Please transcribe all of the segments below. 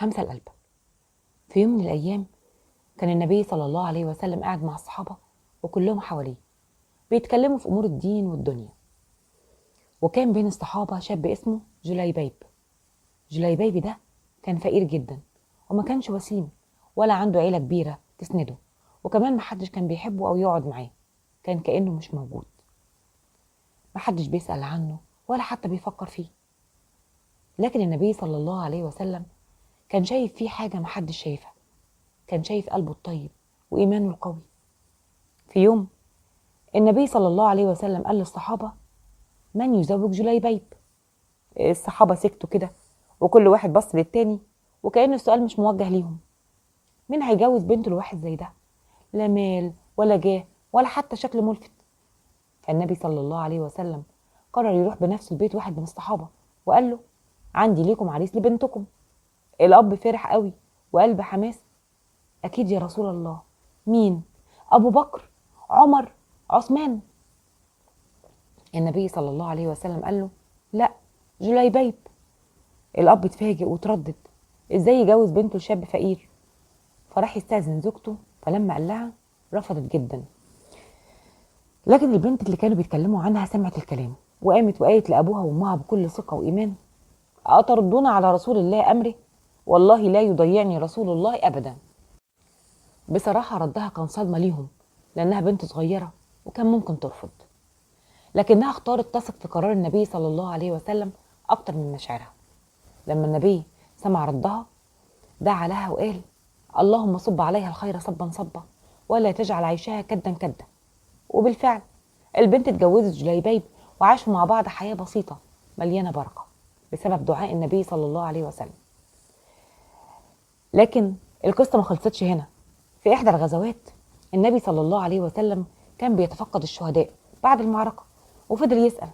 همسة القلب. في يوم من الأيام كان النبي صلى الله عليه وسلم قاعد مع الصحابة وكلهم حواليه بيتكلموا في أمور الدين والدنيا، وكان بين الصحابة شاب اسمه جليبيب. جليبيب ده كان فقير جدا وما كانش وسيم ولا عنده عيلة كبيرة تسنده، وكمان محدش كان بيحبه أو يقعد معاه، كان كأنه مش موجود، محدش بيسأل عنه ولا حتى بيفكر فيه. لكن النبي صلى الله عليه وسلم كان شايف فيه حاجة محدش شايفها، كان شايف قلبه الطيب وإيمانه القوي. في يوم النبي صلى الله عليه وسلم قال للصحابة: من يزوج جليبيب؟ الصحابة سكتوا كده وكل واحد بص للتاني وكأن السؤال مش موجه ليهم. مين هيجوز بنته لواحد زي ده؟ لا مال ولا جاه ولا حتى شكل ملفت. فالنبي صلى الله عليه وسلم قرر يروح بنفسه البيت واحد من الصحابة وقال له: عندي ليكم عريس لبنتكم. الأب فرح قوي وقال بحماس: أكيد يا رسول الله. مين؟ أبو بكر، عمر، عثمان؟ النبي صلى الله عليه وسلم قال له: لا، جليبيب. الأب اتفاجئ وتردد، إزاي يجوز بنته لشاب فقير؟ فراح يستأذن زوجته، فلما قال لها رفضت جدا. لكن البنت اللي كانوا بيتكلموا عنها سمعت الكلام وقامت وقالت لأبوها وأمها بكل ثقة وإيمان: أتردون على رسول الله أمره؟ والله لا يضيعني رسول الله أبدا. بصراحة ردها كان صدمة ليهم، لأنها بنت صغيرة وكان ممكن ترفض، لكنها اختارت تثق في قرار النبي صلى الله عليه وسلم أكتر من مشاعرها. لما النبي سمع ردها دعا لها وقال: اللهم صب عليها الخير صبا صبا ولا تجعل عيشها كدا كدا. وبالفعل البنت اتجوزت جليبيب وعاشوا مع بعض حياة بسيطة مليانة بركة بسبب دعاء النبي صلى الله عليه وسلم. لكن القصة ما خلصتش هنا. في إحدى الغزوات النبي صلى الله عليه وسلم كان بيتفقد الشهداء بعد المعركة، وفضل يسأل: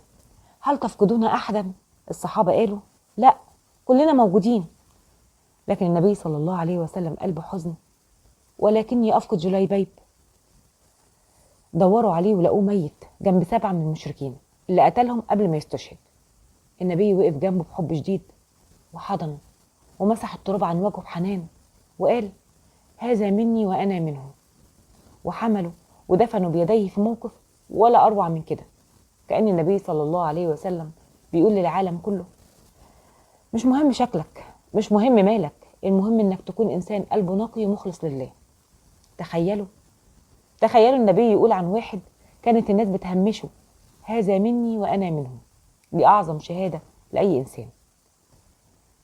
هل تفقدون أحدا؟ الصحابة قالوا: لا، كلنا موجودين. لكن النبي صلى الله عليه وسلم قال بحزن: ولكني أفقد جليبيب. دوروا عليه ولقوه ميت جنب 7 من المشركين اللي قتلهم قبل ما يستشهد. النبي وقف جنبه بحب شديد وحضنه ومسح التراب عن وجهه بحنان وقال: هذا مني وأنا منه. وحمله ودفنه بيديه في موقف ولا أروع من كده، كأن النبي صلى الله عليه وسلم بيقول للعالم كله: مش مهم شكلك، مش مهم مالك، المهم انك تكون انسان قلبه نقي ومخلص لله. تخيلوا النبي يقول عن واحد كانت الناس بتهمشه: هذا مني وأنا منه. دي أعظم شهادة لأي إنسان.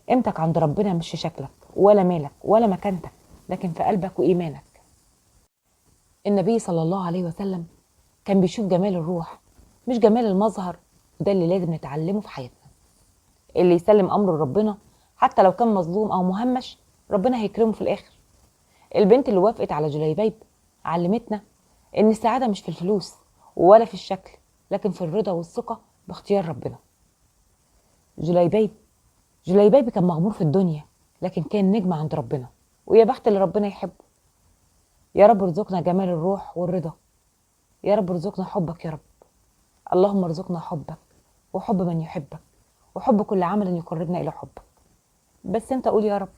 قيمتك عند ربنا مش في شكلك ولا مالك ولا مكانتك، لكن في قلبك وإيمانك. النبي صلى الله عليه وسلم كان بيشوف جمال الروح مش جمال المظهر، وده اللي لازم نتعلمه في حياتنا. اللي يسلم أمره لربنا حتى لو كان مظلوم أو مهمش ربنا هيكرمه في الآخر. البنت اللي وافقت على جليبيب علمتنا إن السعادة مش في الفلوس ولا في الشكل، لكن في الرضا والثقة باختيار ربنا. جليبيب كان مغمور في الدنيا، لكن كان نجم عند ربنا، ويا بخت اللي ربنا يحبه. يا رب ارزقنا جمال الروح والرضا، يا رب ارزقنا حبك يا رب. اللهم ارزقنا حبك وحب من يحبك وحب كل عمل يقربنا إلى حبك. بس انت قول يا رب.